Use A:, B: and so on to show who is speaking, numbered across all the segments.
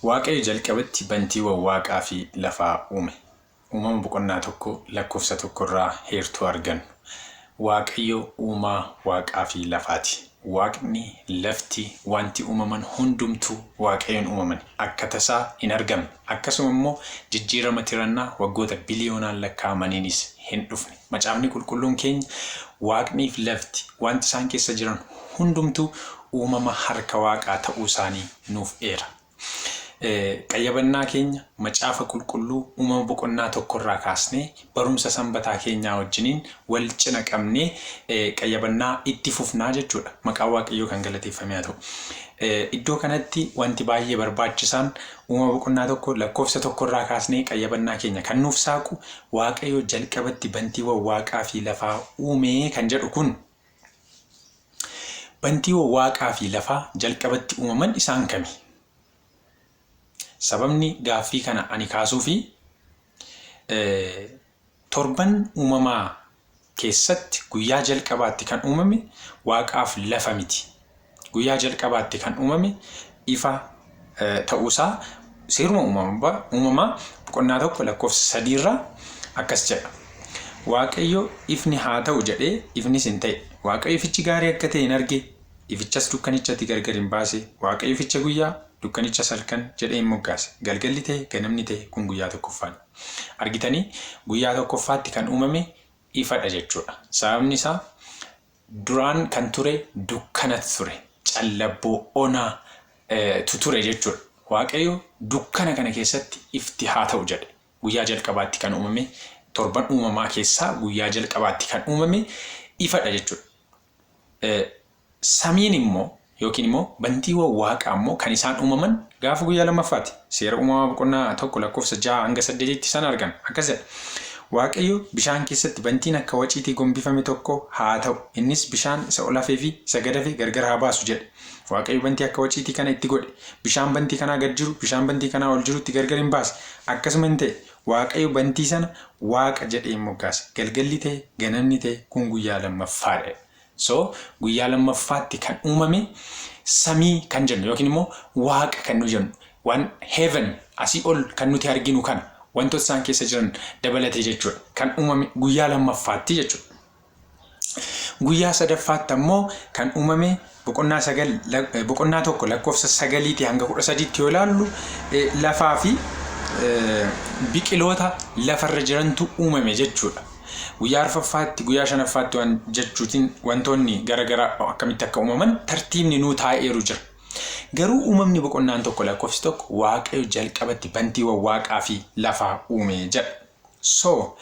A: Waaqayyo jalqabatti bantiiwwan waaqaa fi lafaa uume. Uumama boqonnaa 1 lakkoofsa 1 irraa heertuu argannu. Waaqayyo uumaa waaqaa fi lafaati. Waaqni, lafti, wanti uumaman hundumtuu Waaqayyoon uumamani. Akka tasaa hin argamne. Akkasuma immoo jijjiirama tirannaa waggoota biliyoonaan lakkaa'amaniinis hin dhufne. Macaafni Qulqulluun keenya Waaqnii fi lafti, wanti isaan keessa jiran hundumtuu uumama harka Waaqaa ta'uu isaanii nuuf eera. Qayyabannaa keenya Macaafa Qulqulluu Uumama boqonnaa 1 irraa kaasnee barumsa Sanbataa keenyaa wajjiniin wal cina qabnee qayyabannaa itti fufnaa jechuudha. Maqaan Waaqayyoo kan galateeffame haa ta'u. Iddoo kanatti wanti baay'ee barbaachisaan Uumama boqonnaa 1 lakkoofsa 1 irraa kaasnee qayyabannaa keenya kan nuuf saaqu Waaqayyo jalqabatti bantiiwwan waaqaa fi lafaa uumee kan jedhu kun Bantiiwwan waaqaa fi lafaa jalqabatti uumaman isaan kami? Sababni gaaffii kana ani kaasuufi, torban uumamaa keessatti guyyaa jalqabaatti kan uumame waaqaaf lafa miti. Guyyaa jalqabaatti kan uumame ifa ta'uusaa seeruma uumamaa boqonnaa 1 lakkoofsa 3 irraa akkas jedha. Waaqayyo ifni haa ta'u jedhee ifnis in ta'e. Waaqayyo ifichi gaarii akka ta'e in arge, ifichas dukkanichatti gargar in baase. Waaqayyo ificha guyyaa, dukkanichas halkan jedhee in moggaase. Galgalli ta'e, ganamni ta'e, kun guyyaa tokkoffaa dha. Argitanii, guyyaa tokkoffaatti kan uumame ifadha jechuudha. Sababni isaa Duraan kan ture dukkanatu ture. Callabboo, onaa, tu ture jechuudha. Waaqayyo dukkana kana keessatti ifti haa ta'u jedhe. Guyyaa jalqabaatti kan uumame, torban uumamaa keessaa guyyaa jalqabaatti kan uumame ifadha jechuudha. Samiin immoo yookiin immoo bantiiwwan waaqaa immoo kan isaan uumaman gaafa guyyaa lammaffaati. Seera uumamaa boqonnaa 1 lakkoofsa 6 hanga 8tti isaan argan. Akkas jedha. Waaqayyo bishaan keessatti bantiin akka waciitii gombifame tokko haa ta'u, innis bishaan isa ol hafee fi isa gad hafe gargar haa baasu jedhe. Waaqayyo bantii akka waciitii kana itti godhe. Bishaan bantii kanaa gad jiru, bishaan bantii kanaa ol jirutti gargar in baase. Akkasuma in ta'e. Waaqayyo bantii sana Waaqa jedhee in moggaase. Galgalli ta'e, ganamni ta'e, kun guyyaa lammaffaa dha. So guyyaa lammaffaatti kan uumame samii kan jennu yookiin immoo waaqa kan nu jennu waan heaven asii ol kan nuti arginu kana wantoota isaan keessa jiran dabalatee jechuudha. Kan uumame guyyaa lammaffaatti jechuudha. Guyyaa sadaffaatti ammoo kan uumame boqonnaa sagal boqonnaa 1 lakkoofsa sagaliitii hanga 13tti yoo ilaallu lafaa fi biqiloota lafarra jirantu uumame jechuudha. Guyyaa arfaffaatti, guyyaa shanaffaatti waan jechuutiin wantoonni gara garaa akkamitti akka uumaman tartiibni nuu taa'eeru jira. Garuu uumamni boqonnaan 1 lakkoofsi 1 Waaqayyo jalqabatti bantiiwwan waaqaa fi lafaa uume jedha. So,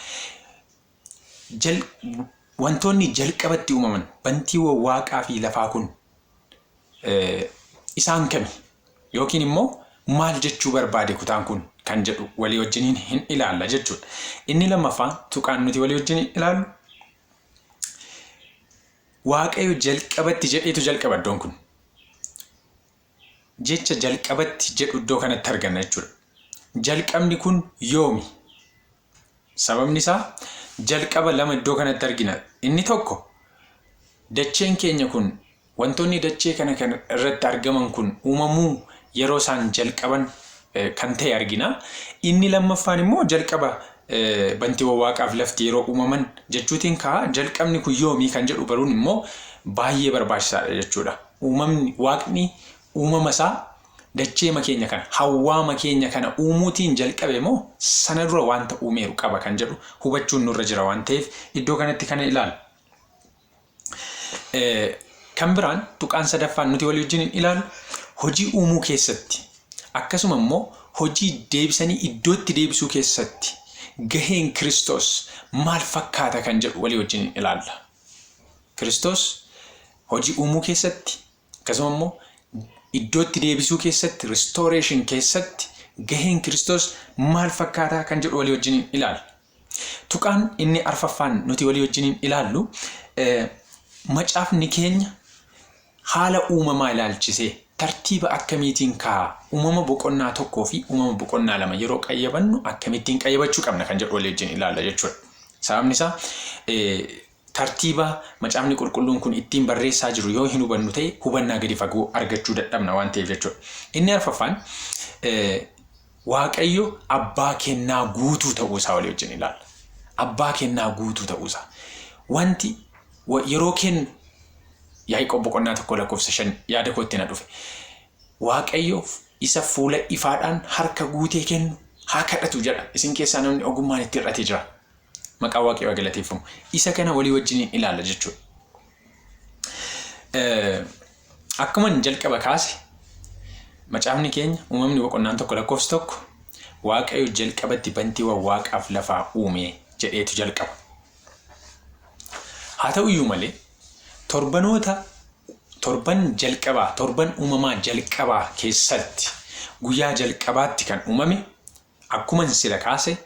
A: jal, wantoonni jalqabatti uumaman bantiiwwan waaqaa fi lafaa kun isaan kami? Yookiin immoo maal jechuu barbaade kutaan kun kan jedhu walii wajjiniin hin ilaalla jechuudha. Inni lammaffaan tuqaan nuti walii wajjin ilaallu Waaqayyo jalqabatti jedheetu jalqaba iddoon kun. Jecha jalqabatti jedhu iddoo kanatti arganna jechuudha. Jalqabni kun yoomi? Sababni isaa jalqaba lama iddoo kanatti argina. Inni tokko dacheen keenya kun wantoonni dachee kana kan irratti argaman kun uumamuu yeroo isaan jalqaban kan ta'e argina. Inni lammaffaan immoo jalqaba bantiiwwan waaqaaf lafti yeroo uumaman jechuutiin ka'a. Jalqabni kun yoomii kan jedhu baruun immoo baay'ee barbaachisaadha jechuudha. Uumamni waaqni uumama isaa dacheema keenya kana, hawwaama keenya kana uumuutiin jalqabe moo sana dura wanta uumeeru qaba kan jedhu hubachuun nurra jira waan ta'eef iddoo kanatti kana ilaalla. Kan biraan tuqaan sadaffaan nuti walii wajjin ilaallu hojii uumuu keessatti akkasuma immoo hojii deebisanii iddootti deebisuu keessatti gaheen Kiristoos maal fakkaata kan jedhu walii wajjin ilaalla. Kiristoos hojii uumuu keessatti akkasuma immoo iddootti deebisuu keessatti restoration keessatti gaheen Kiristoos maal fakkaataa kan jedhu walii wajjin ilaalla. Tuqaan inni arfaffaan nuti walii wajjin ilaallu macaafni keenya haala uumamaa ilaalchisee tartiiba akkamiitiin kaa'a uumama boqonnaa 1 fi uumama boqonnaa 2 yeroo qayyabannu akkamittiin qayyabachuu qabna kan jedhu walii wajjin ilaalla jechuudha. Sababni isaa tartiiba macaafni qulqulluun kun ittiin barreessaa jiru yoo hin hubannu ta'e hubannaa gadi fagoo argachuu dadhabna waan ta'eef jechuudha. Inni arfaffaan Waaqayyo abbaa kennaa guutuu ta'uu isaa walii wajjin ilaalla. Abbaa kennaa guutuu ta'uu isaa. Wanti yeroo kennu Yaaqoob boqonnaa 1 lakkoofsa 5 yaada kootti na dhufe. Waaqayyo isa fuula ifaadhaan harka guutee kennu haa kadhatu jedha. Isin keessaa namni ogummaan itti hir'ate jira. Maqaan Waaqayyoo haa galateeffamu. Isa kana walii wajjin ilaalla jechuudha. Akkuman jalqaba kaase macaafni keenya uumamni boqonnaan 1 lakkoofsi 1 Waaqayyo jalqabatti bantiiwwan waaqaaf lafaa uume jedheetu jalqaba. Haa ta'u iyyuu malee torbanoota torban jalqabaa torban uumamaa jalqabaa keessatti guyyaa jalqabaatti kan uumame akkuman sila kaase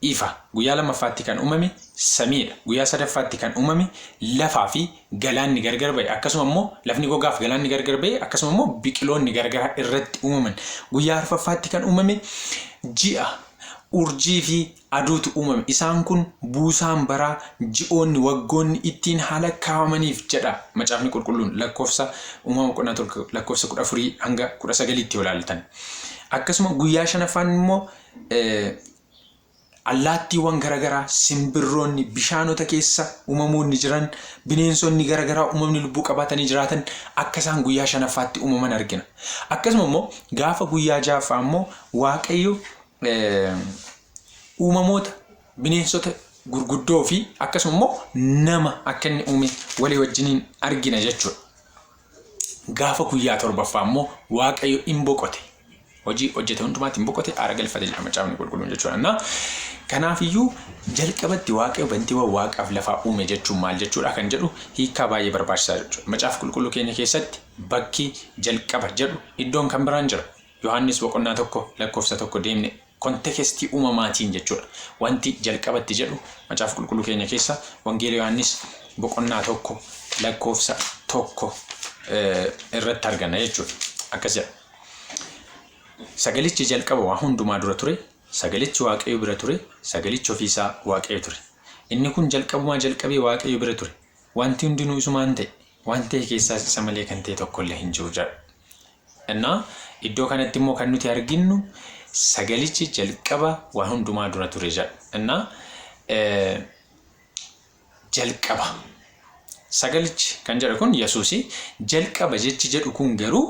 A: ifa. Guyyaa lammaffaatti kan uumame samiidha. Guyyaa sadaffaatti kan uumame lafaa fi galaanni gargar ba'e. Akkasuma immoo lafni gogaaf galaanni gargar ba'e. Akkasuma immoo biqiloonni garagaraa irratti uumaman. Guyyaa arfaffaatti kan uumame ji'a, urjii fi aduutu uumame. Isaan kun buusaan baraa, ji'oonni, waggoonni ittiin haa lakkaa'amaniif jedha Macaafni Qulqulluun lakkoofsa Uumama boqonnaa 1 lakkoofsa 14 hanga 19tti yoo ilaaltan. Akkasuma guyyaa shanaffaan immoo Allaattiiwwan garagaraa, simbirroonni, bishaanota keessa uumamoonni jiran, bineensonni garagaraa uumamni lubbuu qabaatanii jiraatan akka isaan guyyaa shanaffaatti uumaman argina. Akkasuma immoo gaafa guyyaa ja'affaa immoo Waaqayyo uumamoota bineensota gurguddoo fi akkasuma immoo nama akka inni uume walii wajjiniin argina jechuudha. Gaafa guyyaa torbaffaa immoo Waaqayyo in boqote. Hojii hojjete hundumaatti in boqote, aara galfate jedha Macaafni Qulqulluun jechuudha. Na kanaafiyyuu jalqabatti Waaqayyo bantiiwwan waaqaaf lafaa uume jechuun maal jechuudha kan jedhu hiikkaa baay'ee barbaachisaa jechuudha. Macaafa Qulqulluu keenya keessatti bakki jalqaba jedhu iddoon kan biraan jira. Yohaannis boqonnaa 1 lakkoofsa 1 deemne kontekestii uumamaatiin jechuudha. Wanti jalqabatti jedhu Macaafa Qulqulluu keenya keessa Wangeela Yohaannis boqonnaa 1 lakkoofsa 1 irratti arganna jechuudha. Akkas jedha. Sagalichi jalqaba waa hundumaa dura ture, sagalichi Waaqayyo bira ture, sagalichi ofii isaa Waaqayyo ture. Inni kun jalqabumaa jalqabee Waaqayyo bira ture. Wanti hundinuu isumaan ta'e, waan ta'e keessaas isa malee kan ta'e tokko illee hin jiru jedha. Innaa iddoo kanatti immoo kan nuti arginnu sagalichi jalqaba waan hundumaa dura ture jedha. Innaa jalqaba sagalichi kan jedhu kun Yesuusi jalqaba jechi jedhu kun garuu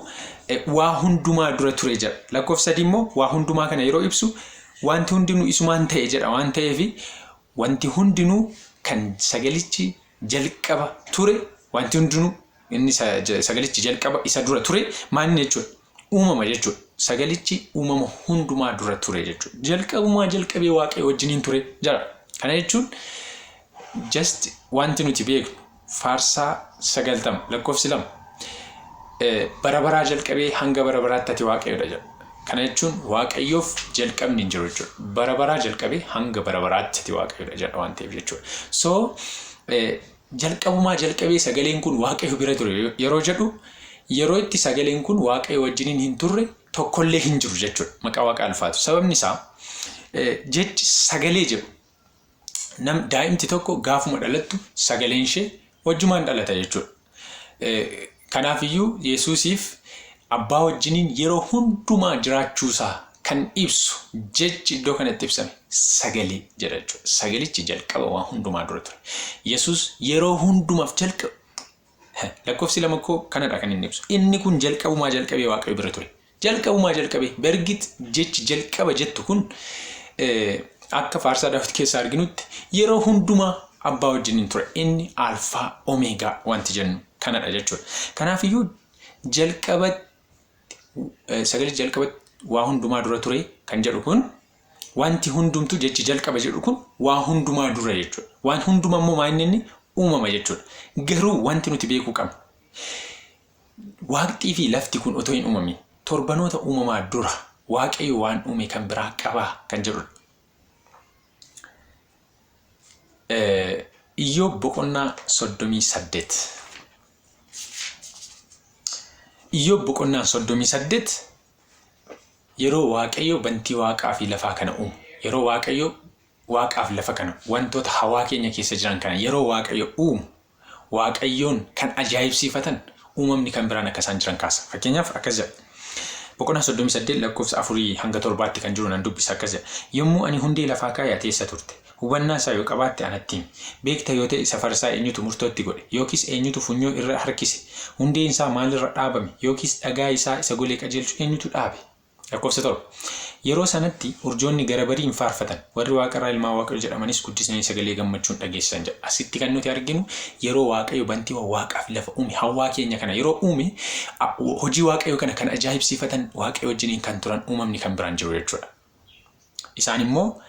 A: waa hundumaa dura ture jedha. Lakkoofsa 3 immoo waa hundumaa kana yeroo ibsu wanti hundinuu isumaan ta'e jedha waan ta'eef wanti hundinuu kan sagalichi jalqaba ture wanti hundinuu inni sagalichi jalqaba isa dura ture maal jechuudha? Uumama jechuudha. Sagalichi uumama hundumaa dura ture jechuudha. Jalqabumaa jalqabee Waaqayyo wajjiniin ture jedha. Kana jechuun just wanti nuti beeknu faarsaa 90 lakkoofsi 2 bara baraa jalqabee hanga bara baraatti ati Waaqayyoodha jedha. Kana jechuun Waaqayyoof jalqabni hin jiru jechuudha. Bara baraa jalqabee hanga bara baraatti ati Waaqayyoodha jedha waan ta'eef jechuudha. So jalqabumaa jalqabee sagaleen kun Waaqayyo bira ture yeroo jedhu yeroo itti sagaleen kun Waaqayyo wajjiniin hin turre tokkollee hin jiru jechuudha. Maqaa Waaqaa ulfaatu. Sababni isaa jechi sagalee jedhu nam daa'imti tokko gaafuma dhalattu sagaleen ishee wajjumaan dhalata jechuudha. Kanaafiyyuu Yesuusiif abbaa wajjiniin yeroo hundumaa jiraachuusaa kan ibsu jechi iddoo kanatti ibsame sagalee jedha jechuudha. Sagalichi jalqaba waan hundumaa dura ture. Yesuus yeroo hundumaaf jalqaba lakkoofsi 2 koo kanadha kan inni ibsu. Inni kun jalqabumaa jalqabee Waaqayyo bira ture. Jalqabumaa jalqabee bergit jechi jalqaba jettu kun akka faarsaa Daawit keessaa arginutti yeroo hundumaa abbaa wajjiniin ture. Inni alfaa omeegaa wanti jennu kanadha jechuudha. Kanaafiyyuu jalqabatti sagalee jalqabatti waa hundumaa dura ture kan jedhu kun wanti hundumtuu jechi jalqaba jedhu kun waa hundumaa dura jechuudha. Waan hundumaa immoo maa inni uumama jechuudha. Garuu wanti nuti beekuu qabnu waaqxii fi lafti kun otoo hin uumamin torbanoota uumamaa dura Waaqayyo waan uume kan biraa qabaa kan jedhudha. Iyyoob boqonnaa 38. Iyyoob boqonnaan 38 yeroo Waaqayyo bantii waaqaa fi lafaa kana uumu, yeroo Waaqayyo waaqaaf lafa kana, wantoota hawaa keenya keessa jiran kana yeroo Waaqayyo uumu, Waaqayyoon kan ajaa'ibsiifatan uumamni kan biraan akka isaan jiran kaasa. Fakkeenyaaf akkas jedha. Boqonnaa 38 lakkoofsa 4 hanga 7tti kan jiru nan dubbisa, akkas jedha. Yommuu ani hundee lafaa kaa'e ati eessa turte? Hubannaa isaa yoo qabaatte anatti himi. Beekta yoo ta'e safara isaa eenyutu murtootti godhe? Yookiis eenyutu funyoo irra harkise? Hundeen isaa maalirra dhaabame? Yookiis dhagaa isaa isa golee qajeelchu eenyutu dhaabe? Lakkoofsa 7. Yeroo sanatti urjoonni gara barii in faarfatan, warri waaqarraa ilmaan Waaqayyoo jedhamanis guddisanii sagalee gammachuu in dhageessisan jedha. Asitti kan nuti arginu yeroo Waaqayyo bantiiwwan waaqaa fi lafa uume, hawwaa keenya kana yeroo uume, hojii Waaqayyoo kana kan ajaa'ibsiifatan Waaqayyo wajjiniin kan turan uumamni kan biraan jiru jechuudha. Isaan immoo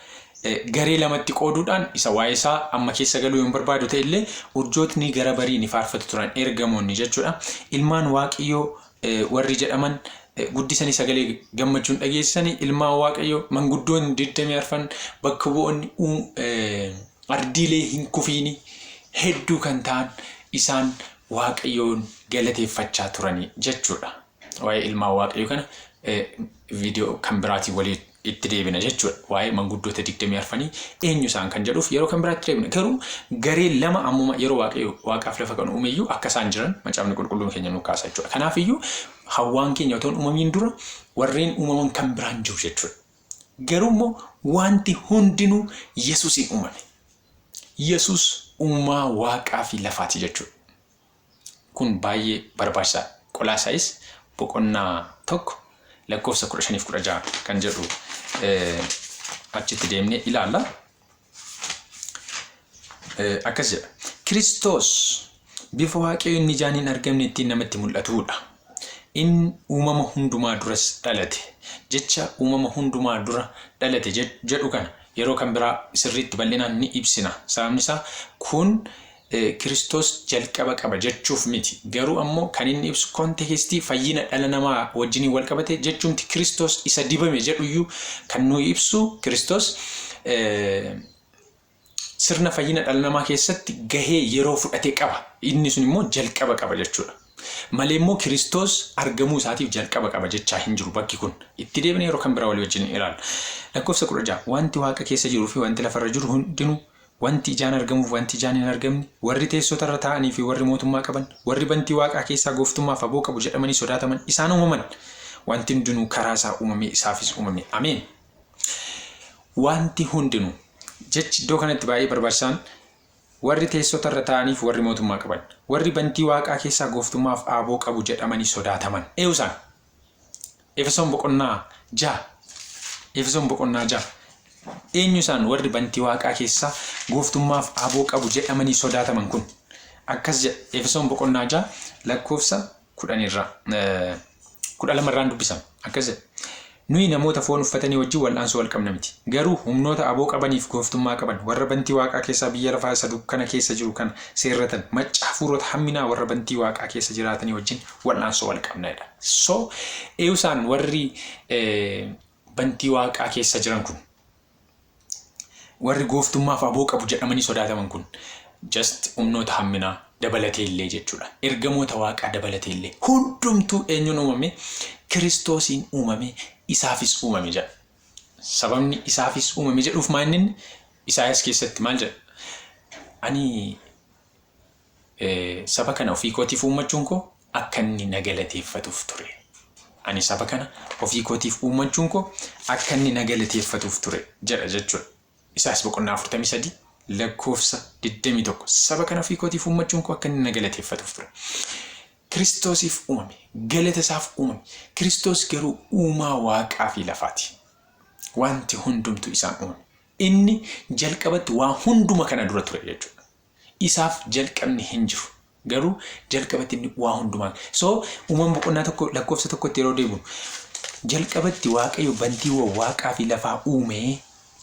A: garee lamatti qooduudhaan isa waa'ee isaa amma keessa galuu yoon barbaadu ta'e illee urjootni gara barii ni faarfatu turan ergamoonni jechuudha. Ilmaan Waaqayyoo warri jedhaman guddisanii sagalee gammachuun dhageessisanii ilmaan Waaqayyoo manguddoonni 24 bakka bu'oonni ardiilee hin kufiini hedduu kan ta'an isaan Waaqayyoon galateeffachaa turanii jechuudha. Waa'ee ilmaan Waaqayyoo kana viidiyoo kan biraatiin walii itti deebina jechuudha. Waa'ee manguddoota 24 eenyu isaan kan jedhuuf yeroo kan biraatti deebina. Garuu garee lama ammuma yeroo Waaqayyo waaqaaf lafa kan uumeyyuu akka isaan jiran macaafni qulqulluun keenya nu kaasa jechuudha. Kanaafiyyuu hawwaan keenya otoo hin uumamiin dura warreen uumaman kan biraan jiru jechuudha. Garuu immoo wanti hundinuu Yesuusiin uumame. Yesuus uumaa waaqaa fi lafaati jechuudha. Kun baay'ee barbaachisaadha. Qolaasaayis boqonnaa 1 lakkoofsa 15 fi 16 kan jedhu achitti deemnee ilaalla. Akkas jedha. Kiristoos bifa Waaqayyo inni ijaan hin argamne ittiin namatti mul'atudha. Inni uumama hundumaa duras dhalate. Jecha uumama hundumaa dura dhalate jedhu kana yeroo kan biraa sirriitti bal'inaan ni ibsina. Sababni isaa kun Kiristoos jalqaba qaba jechuuf miti. Garuu ammoo kan inni ibsu kontekstii fayyina dhala namaa wajjiniin wal qabate jechumti Kiristoos isa dibame jedhuyyuu kan nuyi ibsu Kiristoos sirna fayyina dhala namaa keessatti gahee yeroo fudhate qaba. Inni sun immoo jalqaba qaba jechuudha. Malee immoo Kiristoos argamuu isaatiif jalqaba qaba jechaa hin jiru bakki kun. Itti deebinee yeroo kan biraa walii wajjin ilaalla. Lakkoofsa 16 wanti waaqa keessa jiruu fi wanti lafarra jiru hundinuu Wanti ijaan argamuuf wanti ijaan hin argamne, warri teessota irra taa'anii fi warri mootummaa qaban, warri bantii waaqaa keessaa gooftummaaf aboo qabu jedhamanii sodaataman isaan uumaman. Wanti hundinuu karaa isaa uumamee isaafis uumame. Ameen. Wanti hundinuu. Jechi iddoo kanatti baay'ee barbaachisaan warri teessota irra taa'anii fi warri mootummaa qaban, warri bantii waaqaa keessaa gooftummaaf aaboo qabu jedhamanii sodaataman. Eenyu isaan? Efesoon boqonnaa 6. Efesoon boqonnaa 6. Eenyu isaan warri bantii waaqaa keessaa gooftummaaf aboo qabu jedhamanii sodaataman kun? Akkas jedha Efesoon boqonnaa 6 lakkoofsa 10 irraa 12 irraan dubbisama. Akkas jedha. Nuyi namoota foon uffatanii wajjin wal'aansoo wal qabna miti. Garuu humnoota aboo qabaniif gooftummaa qaban, warra bantii waaqaa keessaa biyya lafaa isa dukkana keessa jiru kana seerratan, macca hafuurota hamminaa warra bantii waaqaa keessa jiraatanii wajjin wal'aansoo wal qabna jedha. So, eewusaan warri bantii waaqaa keessa jiran kun, warri gooftummaaf aboo qabu jedhamanii sodaataman kun, just humnoota hamminaa dabalatee illee jechuudha. Ergamoota waaqaa dabalatee illee hundumtuu eenyuun uumame? Kiristoosiin uumame, isaafis uumame jedha. Sababni isaafis uumame jedhuuf maal inni Isaayaas keessatti maal jedha? Ani saba kana ofii kootiif uummachuun koo akka inni na galateeffatuuf ture. Ani saba kana ofii kootiif uummachuun koo akka inni na galateeffatuuf ture jedha jechuudha. Isaayyaas boqonnaa 43 lakkoofsa 21 saba kana ofii kootiif uummachuun koo akka inni na galateeffatuuf ture. Kiristoosiif uumame, galata isaaf uumame. Kiristoos garuu uumaa waaqaa fi lafaati. Wanti hundumtu isaan uumame. Inni jalqabatti waa hunduma kana dura ture jechuudha. Isaaf jalqabni hin jiru. Garuu jalqabatti inni waa hundumaa. So uumama boqonnaa 1 lakkoofsa 1tti yeroo deebinu jalqabatti Waaqayyo bantiiwwan waaqaa fi lafaa uume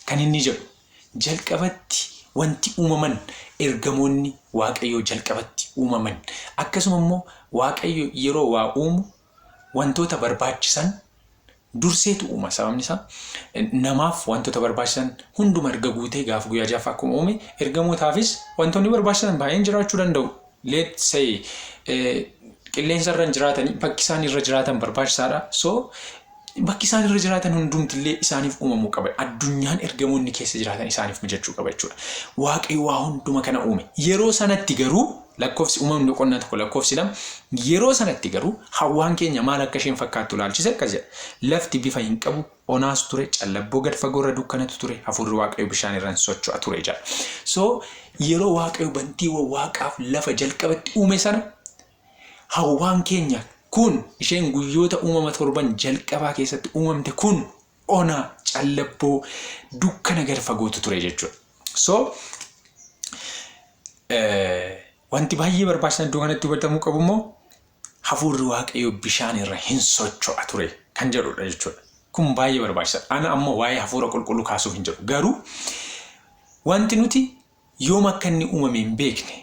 A: kan inni jedhu jalqabatti wanti uumaman ergamoonni Waaqayyoo jalqabatti uumaman. Akkasuma immoo Waaqayyo yeroo waa uumu wantoota barbaachisan durseetu uuma. Sababni isaa namaaf wantoota barbaachisan hunduma erga guutee gaafa guyyaa ja'affaa akkuma uume ergamootaafis wantoonni barbaachisan baay'een jiraachuu danda'u. Let say qilleensa irra hin jiraatanii bakki isaan irra jiraatan barbaachisaadha. So Bakki isaan irra jiraatan hundumtillee isaaniif uumamuu qaba. Addunyaan ergamoonni keessa jiraatan isaaniif mijachuu qaba jechuudha. Waaqayyo waa hunduma kana uume. Yeroo sanatti garuu lakkoofsi uumamni boqonnaa 1 lakkoofsi 2 yeroo sanatti garuu hawwaan keenya maal akka isheen fakkaattu ilaalchise akkas jedha. Lafti bifa hin qabu, onaas ture, callabboo gad fagoo irra dukkanatu ture, hafuurri Waaqayyo bishaan irra hin socho'a ture jedha. So yeroo Waaqayyo bantiiwwan waaqaaf lafa jalqabatti uume sana Hawwaan keenya kun isheen guyyoota uumama torban jalqabaa keessatti uumamte kun ona, callabboo, dukkana gad fagootu ture jechuudha. So wanti baay'ee barbaachisan iddoo kanatti hubatamuu qabu immoo hafuurri Waaqayyoo bishaan irra hin socho'a ture kan jedhudha jechuudha. Kun baay'ee barbaachisaadha. Ana ammoo waa'ee hafuura qulqulluu kaasuuf hin jedhu. Garuu wanti nuti yoom akka inni uumame hin beekne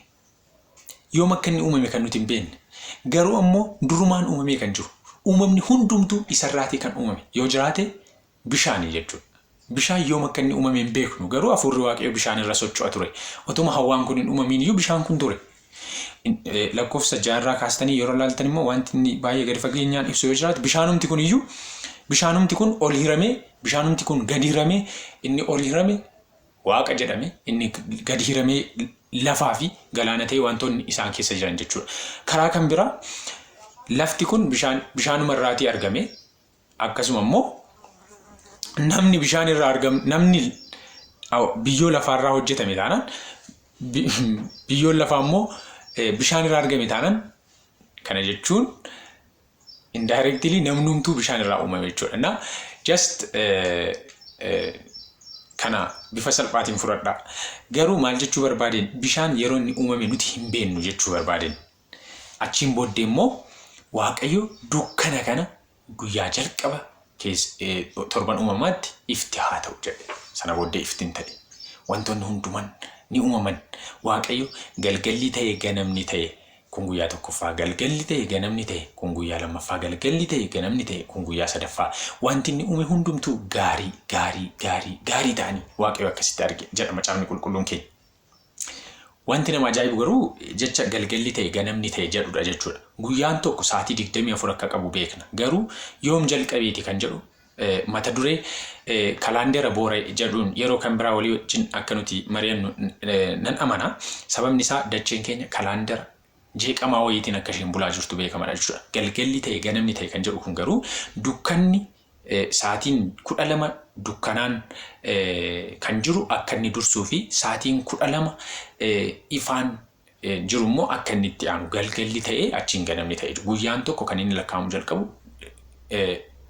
A: Yoom akka inni uumame kan nuti hin beekne. Garuu ammoo durumaan uumamee kan jiru. Uumamni hundumtuu isarraatii kan uumame yoo jiraate bishaani jechuudha. Bishaan yoom akka inni uumame hin beeknu. Garuu hafuurri Waaqayyoo bishaan irra socho'a ture. Otuma hawwaan kun hin uumamiin iyyuu bishaan kun ture. Lakkoofsa jaarraa kaastanii yeroo ilaaltan immoo wanti inni baay'ee gadi fageenyaan ibsu yoo jiraate bishaanumti kun iyyuu bishaanumti kun ol hiramee bishaanumti kun gadi hiramee inni ol hirame Waaqa jedhame, inni gad hiramee lafaa fi galaana ta'e wantoonni isaan keessa jiran jechuudha. Karaa kan biraa lafti kun bishaan bishaanuma irraatii argame akkasuma immoo namni bishaan irraa argam namni biyyoo lafaarraa hojjetame taanaan biyyoon lafaa immoo bishaan irraa argame taanaan kana jechuun indirectly namnumtuu bishaan irraa uumame jechuudha. Na just kana bifa salphaatiin fudhadhaa. Garuu maal jechuu barbaadeen bishaan yeroo inni uumame nuti hin beennu jechuu barbaadeen. Achiin booddee immoo Waaqayyo dukkana kana guyyaa jalqaba torban uumamaatti ifti haa ta'u jedhe. Sana booddee ifti hin ta'e. Wantoonni hunduman ni uumaman. Waaqayyo galgalli ta'e ganamni ta'e kun guyyaa tokkoffaa, galgalli ta'e ganamni ta'e, kun guyyaa lammaffaa, galgalli ta'e ganamni ta'e, kun guyyaa sadaffaa. Wanti inni uume hundumtuu gaarii, gaarii, gaarii, gaarii ta'anii Waaqayyo akkasitti arge jedha macaafni qulqulluun keenya. Wanti nama ajaa'ibu garuu jecha galgalli ta'e ganamni ta'e jedhudha jechuudha. Guyyaan tokko sa'aatii 24 akka qabu beekna. Garuu yoom jalqabeeti kan jedhu mata duree kalaandera boora'e jedhuun yeroo kan biraa walii wajjin akka nuti mari'annu nan amana. Sababni isaa dacheen keenya kalaandera jeeqamaa wayiitiin akka isheen bulaa jirtu beekamadha jechuudha. Galgalli ta'e ganamni ta'e kan jedhu kun garuu dukkanni sa'aatiin 12 dukkanaan kan jiru akka inni dursuu fi sa'aatiin 12 ifaan jiru immoo akka inni itti aanu galgalli ta'ee achiin ganamni ta'e guyyaan tokko kan inni lakkaa'amu jalqabu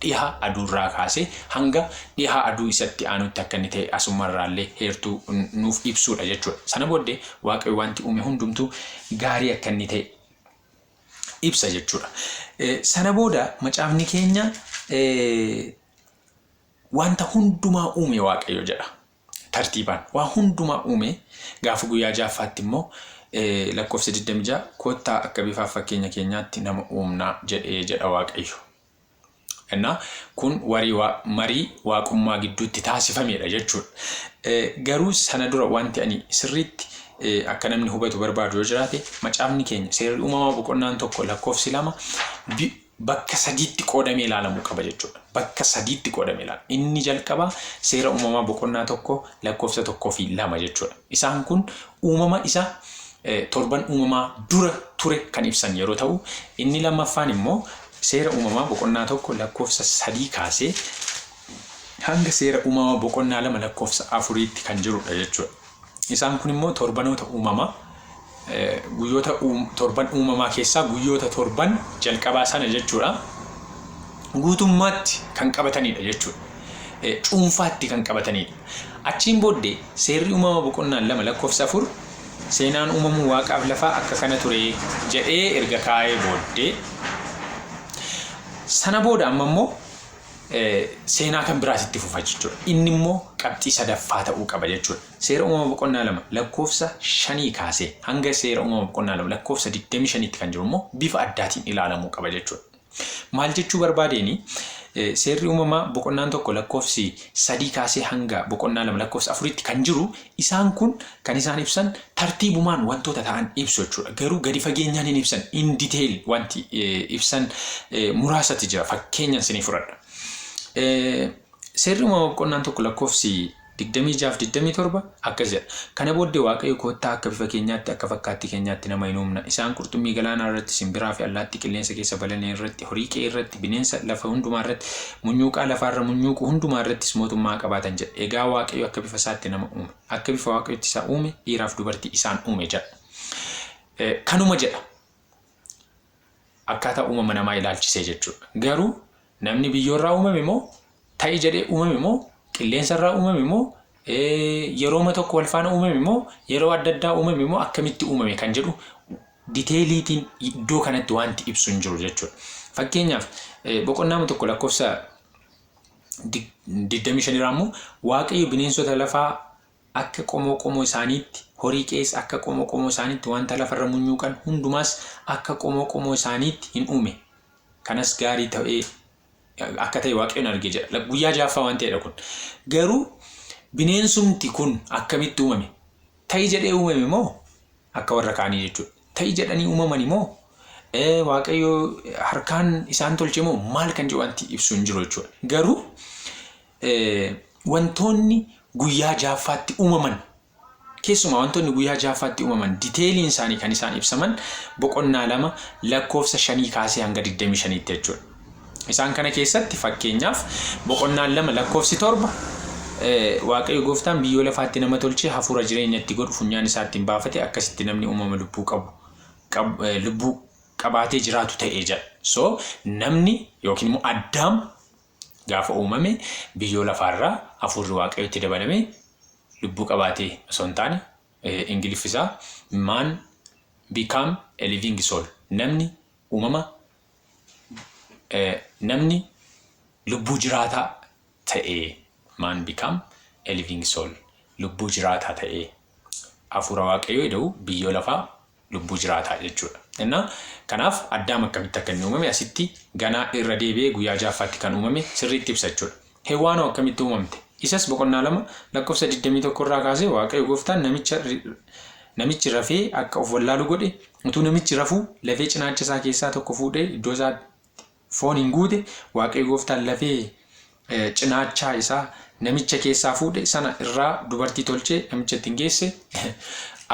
A: dhiha aduurraa kaasee hanga dhiha aduu isatti aanutti akka inni ta'e asumarraallee heertuu nuuf ibsuudha jechuudha. Sana booddee Waaqayyo wanti uume hundumtuu gaarii akka inni ta'e ibsa jechuudha. Sana booda macaafni keenya wanta hundumaa uume Waaqayyo jedha. Tartiibaan waa hundumaa uume gaafa guyyaa ja'affaatti immoo lakkoofsa 26 kottaa akka bifaaf fakkeenya keenyaatti nama uumnaa jedhee jedha Waaqayyo. Innaa kun warii marii waaqummaa gidduutti taasifamedha jechuudha. Garuu sana dura wanti ani sirriitti akka namni hubatu barbaadu yoo jiraate macaafni keenya seerri uumamaa boqonnaan 1 lakkoofsi 2 bakka sadiitti qoodamee ilaalamuu qaba jechuudha. Bakka sadiitti qoodamee ilaalama. Inni jalqabaa seera uumamaa boqonnaa 1 lakkoofsa 1 fi 2 jechuudha. Isaan kun uumama isa torban uumamaa dura ture kan ibsan yeroo ta'u, inni lammaffaan immoo seera uumamaa boqonnaa 1 lakkoofsa 3 kaasee hanga seera uumamaa boqonnaa 2 lakkoofsa 4tti kan jirudha jechuudha. Isaan kun immoo torbanoota uumamaa guyyoota torban uumamaa keessaa guyyoota torban jalqabaa sana jechuudha. Guutummaatti kan qabatanidha jechuudha. Cuunfaatti kan qabatanidha. Achiin booddee seerri uumama boqonnaan 2 lakkoofsa 4 seenaan uumamuu waaqaaf lafaa akka kana ture jedhee erga kaa'ee booddee sana booda amma immoo seenaa kan biraas itti fufa jechuudha. Inni immoo qabxii sadaffaa ta'uu qaba jechuudha. Seera uumama boqonnaa 2 lakkoofsa 5 kaasee hanga seera uumama boqonnaa 2 lakkoofsa 25tti kan jiru immoo bifa addaatiin ilaalamuu qaba jechuudha. Maal jechuu barbaadeeni seerri uumamaa boqonnaan 1 lakkoofsi 3 kaasee hanga boqonnaa 2 lakkoofsa 4tti kan jiru isaan kun kan isaan ibsan tartiibumaan wantoota ta'an ibsu jechuudha. Garuu gadi fageenyaan hin ibsan in detail wanti ibsan muraasati jira fakkeenyan isinii fudhadha. Seerri uumama boqonnaan 1 lakkoofsi 26 fi 27 akkas jedha. Kana booddee Waaqayyo, "Kottaa akka bifa keenyaatti, akka fakkaattii keenyaatti nama hin uumna. Isaan qurxummii galaanaa irratti, simbiraa fi allaattii qilleensa keessa balali'an irratti, horii qe'ee irratti, bineensa lafa hundumaa irratti, munyuuqaa lafaarra munyuuqu hundumaa irrattis mootummaa qabaatan" jedha. Egaa Waaqayyo akka bifa isaatti nama uume. Akka bifa Waaqayyotti isa uume, dhiiraaf dubartii isaan uume jedha. Kanuma jedha. Akkaataa uumama namaa ilaalchisee jechuudha. Garuu namni biyyoorraa uumame moo, ta'i jedhee uumame moo, qilleensarraa uumame moo, yerooma tokko wal faana uumame moo, yeroo adda addaa uumame moo, akkamitti uumame kan jedhu detailiitiin iddoo kanatti wanti ibsu hin jiru jechuudha. Fakkeenyaaf, boqonnaa 1 lakkoofsa 25 irraa immoo, "Waaqayyo bineensota lafaa akka qomoo qomoo isaaniitti, horii qe'ees akka qomoo qomoo isaaniitti, wanta lafarra munyuuqan hundumaas akka qomoo qomoo isaaniitti hin uume. Kanas gaarii ta'ee akka ta'e Waaqayyoon arge" jedha. Guyyaa ja'affaa waan ta'edha kun. Garuu bineensumti kun akkamitti uumame? Ta'i jedhee uumame moo, akka warra kaanii jechuudha? Ta'i jedhanii uumamani moo, Waaqayyo harkaan isaan tolche moo, maal kan jedhu wanti ibsu hin jiru jechuudha. Garuu wantoonni guyyaa ja'affaatti uumaman, keessumaa wantoonni guyyaa ja'affaatti uumaman, detailiin isaanii kan isaan ibsaman boqonnaa 2 lakkoofsa 5 kaasee hanga 25tti jechuudha. Isaan kana keessatti, fakkeenyaaf, boqonnaan 2 lakkoofsi 7, "Waaqayyo gooftaan biyyoo lafaatti nama tolchee hafuura jireenya itti godhu funyaan isaatti hin baafate, akkasitti namni uumama lubbuu qabu lubbuu qabaatee jiraatu ta'e" jedha. So namni yookiin immoo Addaam gaafa uumame biyyoo lafaarraa hafuurri Waaqayyootti dabalame lubbuu qabaatee osoo hin taane, Ingiliffisaa "man become a living soul", namni uumama, namni lubbuu jiraataa ta'ee, man become a living soul, lubbuu jiraataa ta'ee, hafuura Waaqayyoo ida'u biyyoo lafaa lubbuu jiraataa jechuudha. Innaa kanaaf Addaam akkamitti akka inni uumame asitti ganaa irra deebi'ee guyyaa ja'affaatti kan uumame sirriitti ibsa jechuudha. Hewwaanoo akkamitti uumamte? Isas boqonnaa 2 lakkoofsa 21 irraa kaasee, "Waaqayyo gooftaan namichi rafee akka of wallaalu godhe. Utuu namichi rafuu lafee cinaacha isaa keessaa tokko fuudhee iddoo isaa foon hin guute. Waaqayyo gooftaan lafee cinaachaa isaa namicha keessaa fuudhe sana irraa dubartii tolchee namicha ittiin geesse."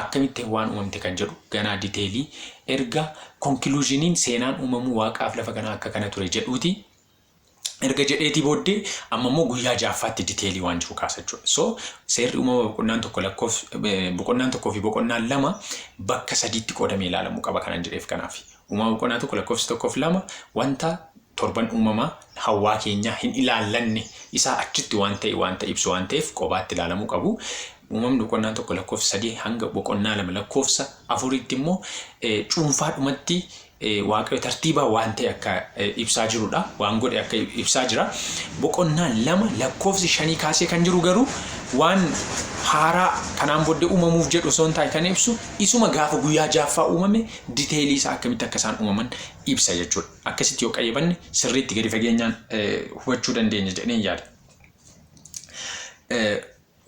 A: Akkamitti waan uumamte kan jedhu ganaa detailii erga conclusioniin seenaan uumamuu waaqaaf lafa kanaa akka kana ture jedhuuti. Erga jedheetii booddee amma immoo guyyaa ja'affaatti detailii waan jiru kaasa jechuudha. So seerri uumama boqonnaan 1 lakkoofs boqonnaan 1 fi boqonnaan 2 bakka sadiitti qoodamee ilaalamuu qaba kanan jedheef kanaaf. Uumama boqonnaa 1 lakkoofsa 1 fi 2 wanta torban uumamaa hawwaa keenyaa hin ilaallanne isaa achitti waan ta'e wanta ibsu waan ta'eef qobaatti ilaalamuu qabu. Uumamni boqonnaan 1 lakkoofsa 3 hanga boqonnaa 2 lakkoofsa 4tti immoo cuunfaadhumatti Waaqayyo tartiibaa waan ta'e akka ibsaa jirudha. Waan godhe akka ibsaa jira. Boqonnaan 2 lakkoofsi 5 kaasee kan jiru garuu waan haaraa kanaan booddee uumamuuf jedhu osoo hin taane, kan ibsu isuma gaafa guyyaa ja'affaa uumame detailii isaa akkamitti akka isaan uumaman ibsa jechuudha. Akkasitti yoo qayyabanne sirriitti gadi fageenyaan hubachuu dandeenya jedheen yaada.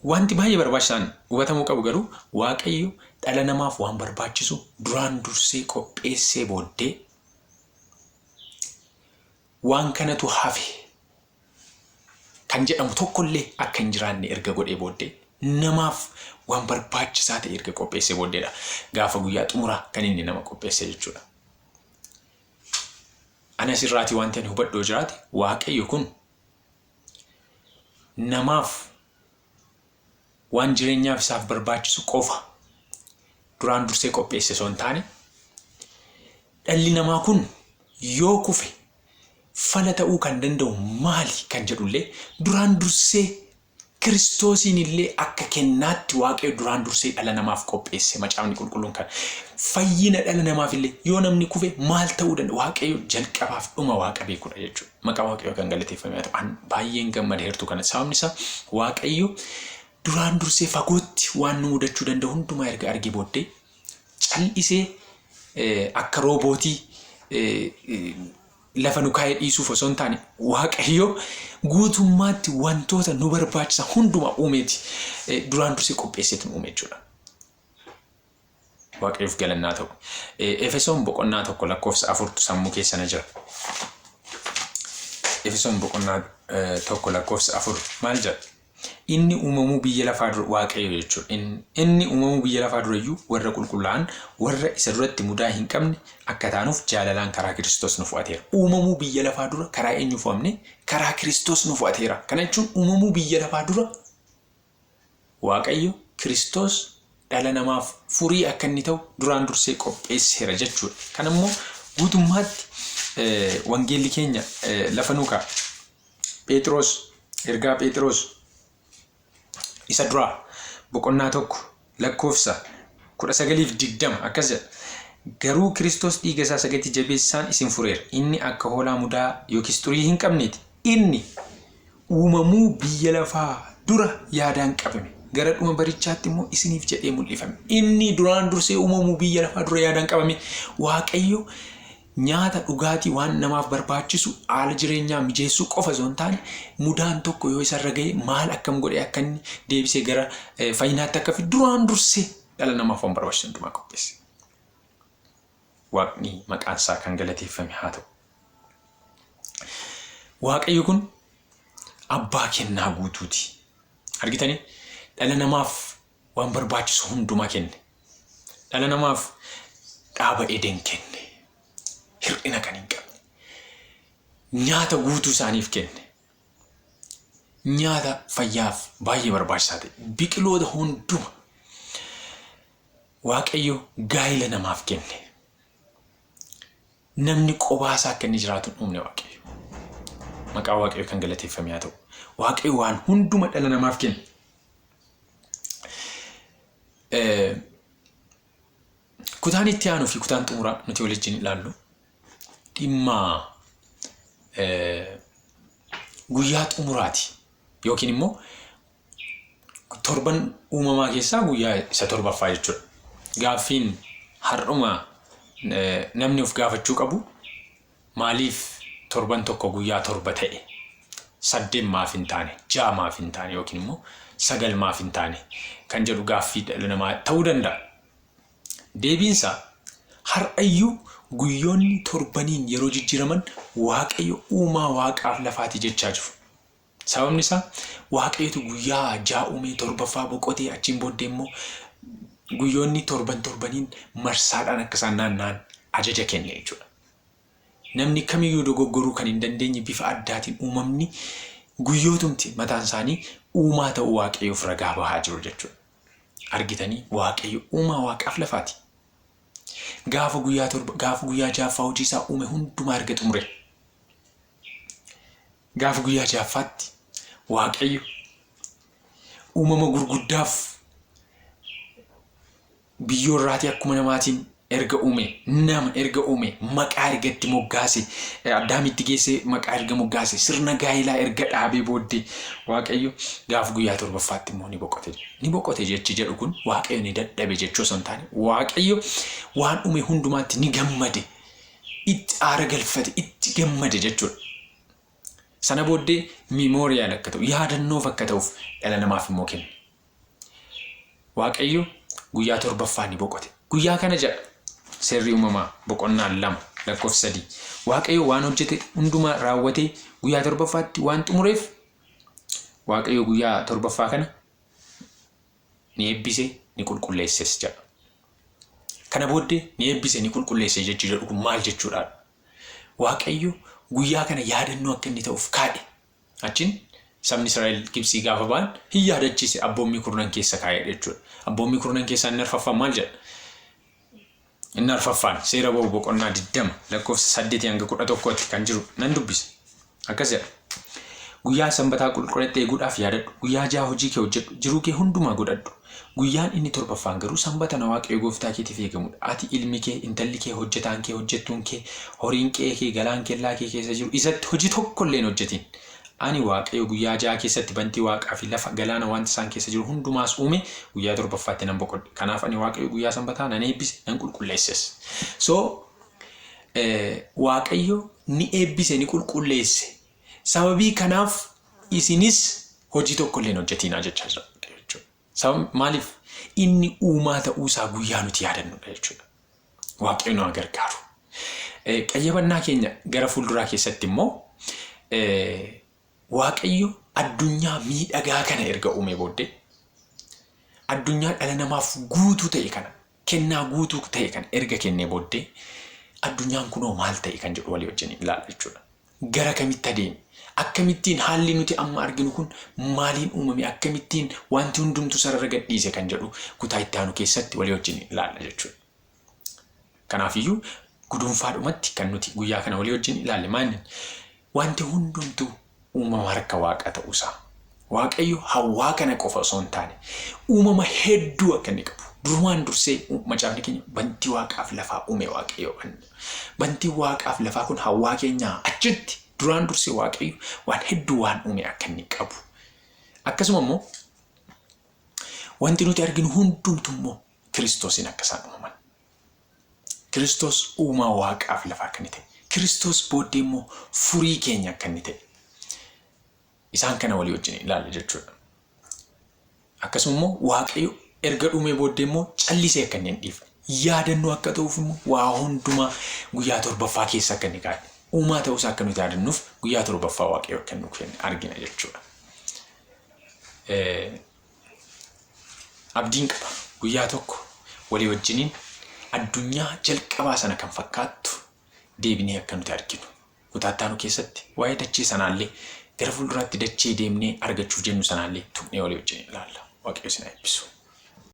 A: Wanti baay'ee barbaachisaan hubatamuu qabu garuu, Waaqayyo dhala namaaf waan barbaachisu duraan dursee qopheessee booddee waan kanatu hafe kan jedhamu tokkollee akka hin jiraanne erga godhee booddee, namaaf waan barbaachisaa ta'e erga qopheessee booddeedha gaafa guyyaa xumuraa kan inni nama qopheesse jechuudha. Ani asirraatii wanti ani hubadhu jiraate, Waaqayyo kun namaaf waan jireenyaaf isaaf barbaachisu qofa duraan dursee qopheesse osoo hin taane, dhalli namaa kun yoo kufe fala ta'uu kan danda'u maali kan jedhullee duraan dursee Kiristoosiin illee akka kennaatti Waaqayyo duraan dursee dhala namaaf qopheesse. Macaafni qulqulluun kan fayyina dhala namaaf illee yoo namni kufe maal ta'uu danda'a, Waaqayyo jalqabaaf dhuma Waaqa beekudha jechuudha. Maqaa Waaqayyo kan galateeffame haa ta'u. An baay'een gammada heertuu kana. Sababni isaa, Waaqayyo duraan dursee fagootti waan nu mudachuu danda'u hundumaa erga argee booddee cal'isee akka roobootii lafa nu kaa'ee dhiisuuf osoo hin taane, Waaqayyo guutummaatti wantoota nu barbaachisan hundumaa uumeeti, duraan dursee qopheesseetu nu uume jechuudha. Waaqayyoof galannaa ta'u. Efesoon boqonnaa 1 lakkoofsa 4tu sammuu keessa na jira. Efesoon boqonnaa 1 lakkoofsa 4 maal jedha? Inni uumamuu biyya lafaa dura Waaqayyo jechuudha. Inni uumamuu biyya lafaa durayyuu warra qulqullaa'an warra isa duratti mudaa hin qabne akka taanuuf jaalalaan karaa Kiristoos nu fo'ateera. Uumamuu biyya lafaa dura karaa eenyu fo'amne? Karaa Kiristoos nu fo'ateera. Kana jechuun uumamuu biyya lafaa dura Waaqayyo Kiristoos dhala namaaf furii akka inni ta'u duraan dursee qopheesseera jechuudha. Kana immoo guutummaatti wangeelli keenya lafa nu kaa'a. Pheexiroos ergaa Pheexiroos isa duraa boqonnaa 1 lakkoofsa 19 fi 20 akkas jedha. Garuu Kiristoos dhiiga isaa isa gati jabeessaan isin fureera. Inni akka hoolaa mudaa yookiis xurii hin qabneeti. Inni uumamuu biyya lafaa dura yaadaan qabame. Gara dhuma barichaatti immoo isiniif jedhee mul'ifame. Inni duraan dursee uumamuu biyya lafaa dura yaadaan qabame. Waaqayyo Nyaata, dhugaatii, waan namaaf barbaachisu haala jireenyaa mijeessuu qofa osoo hin taane mudaan tokko yoo isarra gahe maal akkam godhee akka inni deebisee gara fayyinaatti akka fidu duraan dursee dhala namaaf waan barbaachisu hundumaa qopheesse. Waaqni maqaan isaa kan galateeffame haa ta'u. Waaqayyo kun abbaa kennaa guutuuti. Argitanii dhala namaaf waan barbaachisu hundumaa kenne. Dhala namaaf dhaaba Eden kenne. Hir'ina kan hin qabne. Nyaata guutuu isaaniif kenne. Nyaata fayyaaf baay'ee barbaachisaa ta'e. Biqiloota hunduma Waaqayyo gaa'ila namaaf kenne. Namni qobaasaa akka inni jiraatu hin uumne Waaqayyo. Maqaa Waaqayyo kan galateeffame haa ta'u. Waaqayyo waan hunduma dhala namaaf kenne. Kutaan itti aanuu fi kutaan xumuraa nuti waliin ilaallu dhimma guyyaa xumuraati yookiin immoo torban uumamaa keessaa guyyaa isa torbaffaa jechuudha. Gaaffiin har'uma namni of gaafachuu qabu maaliif torban tokko guyyaa torba ta'e? Saddeet maaf hin taane? Ja'a maaf hin taane? Yookiin immoo sagal maaf hin taane? Kan jedhu gaaffii dhala namaa ta'uu danda'a. Deebiinsaa har'ayyuu guyyoonni torbaniin yeroo jijjiiraman Waaqayyo uumaa waaqaaf lafaati jechaa jiru. Sababni isaa Waaqayyotu guyyaa ja'a uumee torbaffaa boqotee achiin booddee immoo guyyoonni torban torbaniin marsaadhaan akka isaan naanna'an ajaja kenne jechuudha. Namni kamiyyuu dogoggoruu kan hin dandeenye bifa addaatiin uumamni guyyootumti mataan isaanii uumaa ta'uu Waaqayyoof ragaa bahaa jiru jechuudha. Argitanii Waaqayyo uumaa waaqaaf lafaati. Gaafa guyyaa torba gaafa guyyaa ja'affaa hojii isaa uume hundumaa erga xumure. Gaafa guyyaa ja'affaatti Waaqayyo uumama gurguddaaf biyyoo irraatii akkuma namaatiin erga uume nama erga uume maqaa erga itti moggaase addaamitti geessee maqaa erga moggaase sirna gaa'ilaa erga dhaabee booddee Waaqayyo gaafa guyyaa torbaffaatti immoo ni boqote. Ni boqote jechi jedhu kun Waaqayyo ni dadhabe jechuu osoo hin taane Waaqayyo waan uume hundumaatti ni gammade itti aara galfate itti gammade jechuudha. Sana booddee memorial akka ta'u yaadannoof akka ta'uuf dhala namaaf immoo kenne. Waaqayyo guyyaa torbaffaa ni boqote. Guyyaa kana jedha seerri uumamaa boqonnaa 2 lakkoofsa 3. Waaqayyo waan hojjete hundumaa raawwatee guyyaa torbaffaatti waan xumureef Waaqayyo guyyaa torbaffaa kana ni eebbise ni qulqulleesses jedha. Kana booddee ni eebbise ni qulqulleesse jechi jedhu kun maal jechuudha? Waaqayyo guyyaa kana yaadannoo akka inni ta'uuf kaa'e. Achiin sabni Israa'el Gibtsii gaafa ba'an hin yaadachiise abboommii kurnan keessa kaa'e jechuudha. Abboommii kurnan keessaa inni arfaffaan maal jedha? Inni arfaffaan seera ba'u boqonnaa 20 lakkoofsa 8 hanga 11tti kan jiru nan dubbisa. Akkas jedha. Guyyaa sanbataa qulqulleetti eeguudhaaf yaadadhu. Guyyaa ja'a hojii kee hojjedhu. Jiruu kee hundumaa godhadhu. Guyyaan inni torbaffaan garuu sanbata na Waaqayyo gooftaa keetiif eegamudha. Ati, ilmi kee, intalli kee, hojjetaan kee, hojjettuun kee, horiin qe'ee kee, galaan kellaa kee keessa jiru isatti hojii tokko illee hin hojjetin. Ani Waaqayyo guyyaa ja'a keessatti bantii waaqaa fi lafa, galaana wanta isaan keessa jiru hundumaas uume, guyyaa torbaffaatti nan boqodhe. Kanaaf ani Waaqayyo guyyaa sanbataa nan eebbise, nan qulqulleesses. So, Waaqayyo ni eebbise, ni qulqulleesse. Sababii kanaaf isinis hojii tokko illee hin hojjetiinaa jechaa jira jechuudha. Sabab maaliif inni uumaa ta'uu isaa guyyaa nuti yaadannudha jechuudha. Waaqayyo nu haa gargaaru. Qayyabannaa keenya gara fuulduraa keessatti immoo Waaqayyo addunyaa miidhagaa kana erga uumee booddee addunyaa dhala namaaf guutuu ta'e kana kennaa guutuu ta'e kana erga kennee booddee addunyaan kunoo maal ta'e kan jedhu walii wajjin ilaalla jechuudha. Gara kamitti adeeme? Akkamittiin haalli nuti amma arginu kun maaliin uumame? Akkamittiin wanti hundumtuu sarara gadhiise kan jedhu kutaa itti aanu keessatti walii wajjin ilaalla jechuudha. Kanaafiyyuu guduunfaadhumatti kan nuti guyyaa kana walii wajjin ilaalle maali? Wanti hundumtuu uumama harka Waaqaa ta'uusaa. Waaqayyo hawaa kana qofa osoo hin taane uumama hedduu akka inni qabu. Durumaan dursee macaafni keenya bantii Waaqaaf lafaa uume Waaqayyo. Bantii Waaqaaf lafaa kun hawaa keenyaa achitti duraan dursee Waaqayyo waan hedduu waan uume akka inni qabu. Akkasuma immoo wanti nuti arginu hundumtu immoo Kiristoosiin akka isaan uumaman. Kiristoos uumaa Waaqaaf lafaa akka inni ta'e. Kiristoos booddee immoo furii keenya akka inni ta'e. Isaan kana walii wajjin ilaalla jechuudha. Akkasuma immoo Waaqayyo erga dhumee booddee immoo callisee akka inni hin dhiifne. Yaadannoo akka ta'uuf immoo waa hundumaa guyyaa torbaffaa keessa akka inni kaa'e. Uumaa ta'uusaa akka nuti yaadannuuf guyyaa torbaffaa Waaqayyo akka inni kenne argina jechuudha. Abdiin qaba guyyaa tokko walii wajjiniin addunyaa jalqabaa sana kan fakkaattu deebinee akka nuti arginu. Kutaa itti aanu keessatti waa'ee dachee sanaallee gara fuulduraatti dachee deemnee argachuuf jennu sanaallee tuqnee walii wajjin ilaalla. Waaqayyo isin haa eebbisu.